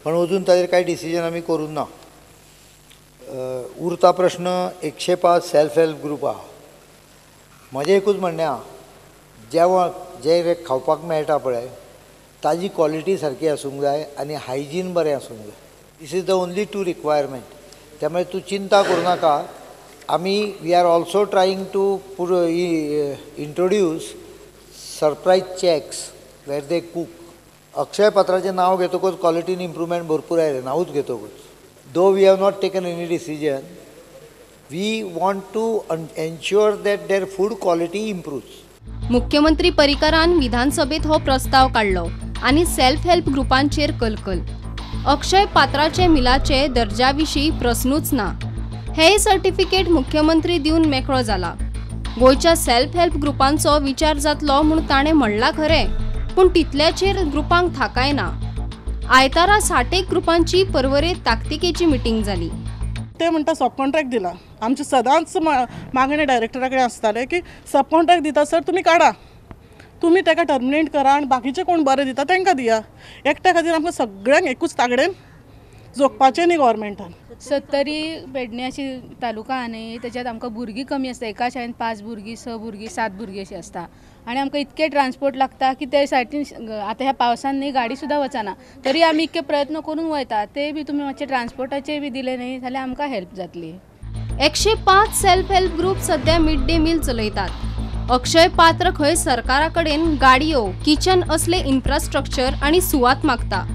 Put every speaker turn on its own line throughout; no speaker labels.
पण अजून ताजेर कांय डिसिजन आमी करूंक ना. उरता प्रश्न 105 सेल्फ हेल्प ग्रुप आहा. म्हजें एकूच म्हणणें आहा, जेवण जें खावपाक मेळटा पळय ताजी क्वॉलिटी सारकी आसूंक जाय आनी हायजीन बरें आसूंक जाय. This is the only two requirement. त्यामुळे तूं चिंता करूं नाका. आमी we are also trying to introduce surprise checks where they cook. Akshay पात्राचें नांव घेतकूच क्वॉलिटीन इम्प्रूवमेंट भरपूर आयलें नांवूच घेतकूच. Though we have not taken any decision, we want to ensure that their food quality improves.
मुख्यमंत्री पर्रीकारान विधानसभेत हो प्रस्ताव काडलो आनी सेल्फ हेल्प ग्रुपांचेर कलकल. अक्षय पात्राचे मिलाचे दर्जा विशीं प्रस्नूच ना. हेय सर्टिफिकेट मुख्यमंत्री दिवन मेकळो जाला. गोंयच्या सेल्फ हेल्प ग्रुपांचो विचार जातलो म्हूण ताणें म्हणलां खरें, पूण तितल्याचेर ग्रुपांक थाकाय ना. आयतारा 60 ग्रुपांची पर्वरे ताकतिकेची मिटींग जाली.
ते म्हणटा सब कॉन्ट्रॅक्ट दिला. आमचे सदांच मागणें डायरेक्टरा कडेन आसतालें की सब कॉन्ट्रॅक्ट दिता सर तुमी काडा, तुमी ताका टर्मिनेट करा आनी बाकीचे कोण बरें दिता तांकां दिया. एकट्या खातीर आमकां सगळ्यांक एकूच तागडेन जोखपाचें न्ही गव्हर्मेंटान.
सत्तरी पेडणे अशी तालुका आहा न्ही, तेच्यात आमकां भुरगीं कमी आसता. एका शाळेन 5 भुरगीं, 6 भुरगीं, 7 भुरगीं अशीं आसता आनी आमकां इतके ट्रान्सपोर्ट लागता की ते सायडीन आतां ह्या पावसान न्ही गाडी सुद्दां वचना, तरी आमी इतके प्रयत्न करून वयता. ते बी तुमी मातशे ट्रान्सपोर्टाचे बी दिले न्ही जाल्यार आमकां हेल्प जातली.
105 सेल्फ हेल्प ग्रुप सध्या मिड डे मील चलयतात. अक्षय पात्र खंय सरकारा कडेन गाडयो, किचन असले इन्फ्रास्ट्रक्चर आनी सुवात मागता.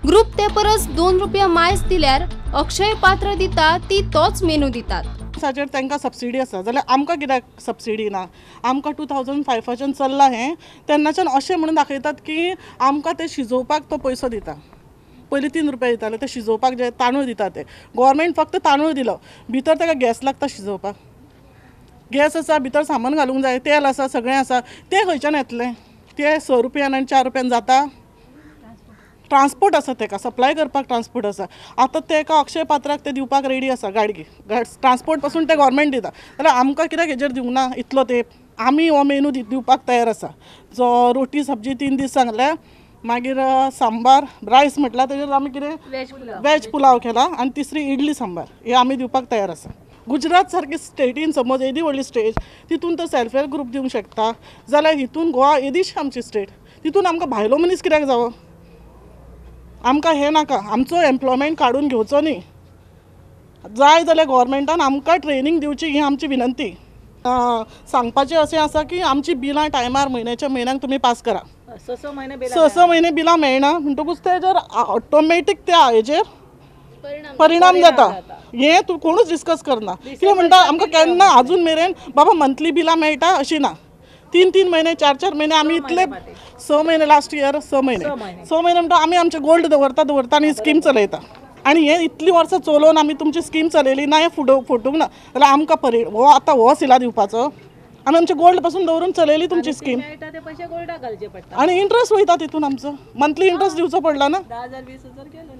ग्रुप ते परस 2 रुपया मायज दिल्यार अक्षय पात्र दिता ती तोच मेनू दितात.
हाचेर तांकां सबसिडी आसा जाल्यार आमकां कित्याक सबसिडी ना? आमकां 2005 चल्लां हें, तेन्नाच्यान अशें म्हणून दाखयतात की आमकां ते शिजोवपाक तो पयसो दिता. पयलीं 3 रुपया दिताले ते शिजोवपाक, जे तांदूळ दिता ते गव्हर्मेंट फक्त तांदूळ दिलो, भितर ताका गॅस लागता शिजोवपाक, गॅस आसा, भितर सामान घालूंक जाय, तेल आसा, सगळें आसा, तें खंयच्यान येतलें? तें 6 रुपयान आनी 4 रुपयान जाता? ट्रान्सपोर्ट आसा, ताका सप्लाय करपाक ट्रान्सपोर्ट आसा. आतां तेका अक्षय पात्राक ते दिवपाक रेडी आसा गाडी, ट्रान्सपोर्ट पासून ते गव्हर्मेंट दिता. जाल्यार आमकां कित्याक हेजेर दिवंक ना इतलो तेंप? आमी हो मेनू दिवपाक तयार आसा. जो रोटी सब्जी 3 दीस सांगल्या, मागीर सांबार रायस म्हटल्यार तेजेर आमी कितें वेज पुलाव केला आनी तिसरी इडली सांबार, हे आमी दिवपाक तयार आसा. गुजरात सारकी स्टेटीन समज येदी व्हडली स्टेट, तितून तर सेल्फ हेल्प ग्रुप दिवंक शकता, जाल्यार हितून गोवा येदीशी आमची स्टेट, तितून आमकां भायलो मनीस कित्याक जावो? आमकां हें नाका, आमचो एम्प्लॉयमेंट काडून घेवचो न्ही. जाय जाल्यार गव्हर्मेंटान आमकां ट्रेनींग दिवची ही आमची विनंती. सांगपाचें अशें आसा की आमची बिलां टायमार म्हयन्याच्या म्हयन्याक तुमी पास करा. 6-6 म्हयने बिलां मेळना म्हणटकूच तेजेर ऑटोमॅटीक त्या हेजेर परिणाम जाता. हें तूं कोणूच डिस्कस करना. कितें म्हणटा आमकां केन्ना अजून मेरेन बाबा मंथली बिलां मेळटा अशी ना. 3-3 म्हयने, 4-4 म्हयने आमी इतले 6 म्हयने लास्ट इयर 6 म्हयने 6 म्हयने म्हणटा आमी आमचे गोल्ड दवरता दवरता आनी स्कीम चलयता. आनी हें इतलीं वर्सां चलोवन आमी तुमची स्कीम चलयली ना, हें फुटूंक ना जाल्यार आमकां हो आतां हो सिला दिवपाचो. आमी आमचे गोल्ड पासून दवरून चलयली तुमची स्कीम आनी इंट्रस्ट वयता तितून, आमचो मंथली इंट्रस्ट दिवचो पडला ना,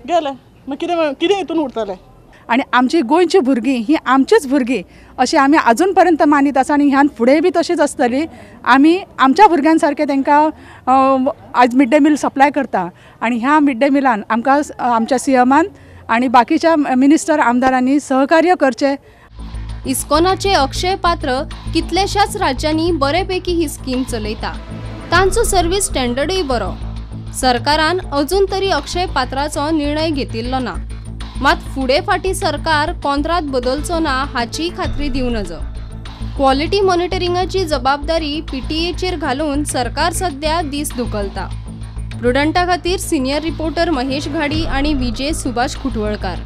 गेले मागीर कितें कितें हितून उरतलें?
आनी आमची गोंयची भुरगीं ही आमचीच भुरगीं अशें आमी आजून पर्यंत मानीत आसा आनी ह्यान फुडें बी तशीच आसतली. आमी आमच्या भुरग्यां सारकें तांकां आज मिड डे मील सप्लाय करता आनी ह्या मिड डे मिलान आमकां आमच्या सीएमान आनी बाकीच्या मिनिस्टर आमदारांनी सहकार्य करचें.
इस्कॉनाचे अक्षय पात्र कितल्याशाच राज्यांनी बरेपैकी ही स्कीम चलयता. तांचो सर्वीस स्टँडर्डूय बरो. सरकारान अजून तरी अक्षय पात्राचो निर्णय घेतिल्लो ना. मात फुडें फाटीं सरकार कोंत्रात बदलचो ना हाचीय खात्री दिवं नजो. क्वॉलिटी मॉनिटरिंगाची जबाबदारी पीटीएचेर घालून सरकार सध्या दीस धुकलता. प्रुडंटा खातीर सिनियर रिपोर्टर महेश घाडी आनी विजय सुभाष खुटवळकार.